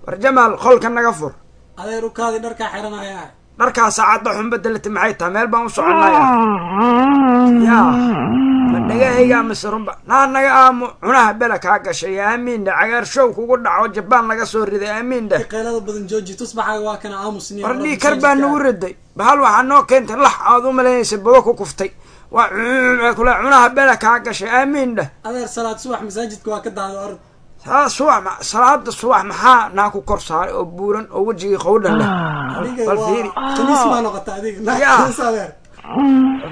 War Jamaal, qolka naga fur. Adeer, u kaadi, dharkaa xiranaya. Dharkaa saacadda xun bedelata, maxay tahay? Meel baan u soconaya. Yaa, ma dhagahayga mise runba? Naa naga aamu, cunaha bela kaa gashay. Aamiin dheh, cagaarshow kugu dhaco, Jabaan laga soo riday. Aamiin dheh. Qaylada badan jooji, tusbaxaaga waa kana, aamusniya. War dhiig kar baa nagu riday. Bahal waxaa noo keentay lax aad u malaynaysa bogo ku kuftay. Waa kule, cunaha bela kaa gashay. Aamiin dheh. Adeer, salaad subax masaajidka waa ka dahday, orod. Salaad subax salaada subax maxaa naa ku kor saaray oo buuran oo wejigii qowdhan leh? Adiga Bal waa fiiri. Khaniis maa noqota adiga? Yaa. Khaniis, adeer.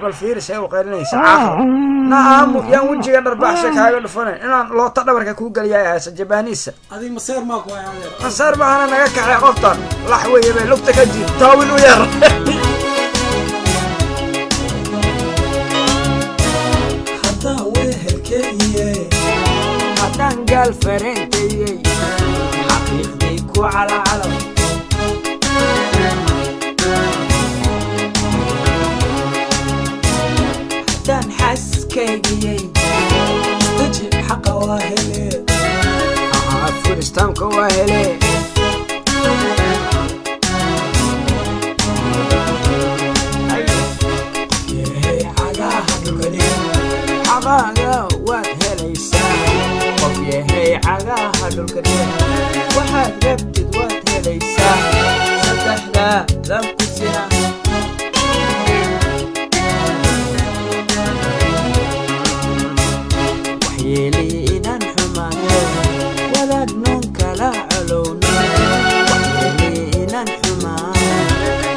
Bal fiiri see u qaylinaysa caaqil. Na aamu, yaan wejiga dharbaaxsha kaaga dhufanayn, inaan loota dhabarka kuu geliyaa haysa Jabaaniisa. Adiga maseer maa ku hay, adeer? Maseer baahana, naga kaxay qoftan, lax weeye bay lugta ka jiid taawil u yeer. Haddaan wehelkeegiye. Haddaan gaal fareentayey, xaqiiqdii ku calacalo. Haddaan xaaskaygiyey. Deji, xaqa waa hele. Furistaamka waa hele. Yehay cagaha dhulka dhig. Xaqaaga waad helaysaa, qof yahay cagaha dhulka dhig. Waxaad rabtid waad helaysaa, saddexdaa dan ku sina. Waxyeelay inaan xumaano, wadaag noon kala colowno. Waxyeelay inaan xumaano,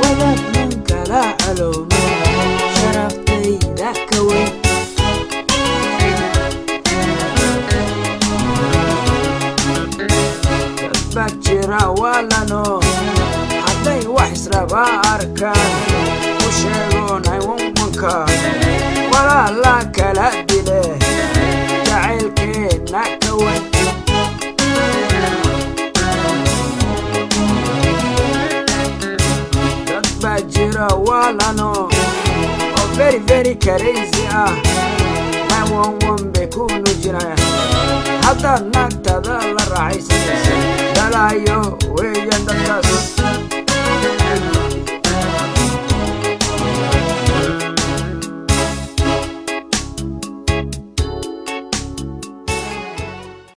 wadaag noon kala colowno. Sharaftayda ka weyn. Dad baa jira waalano, hadday wax israbaa arkaan, u sheego 911-ka, walaala kala dile, jacaylkeenna ka weyn. Dad baa jira waalano oo very very crazy ah, 911 bay ku nujinayaan haddaad naagtada la raaxaysanaysa. Balaayo weeyaan dadkaas.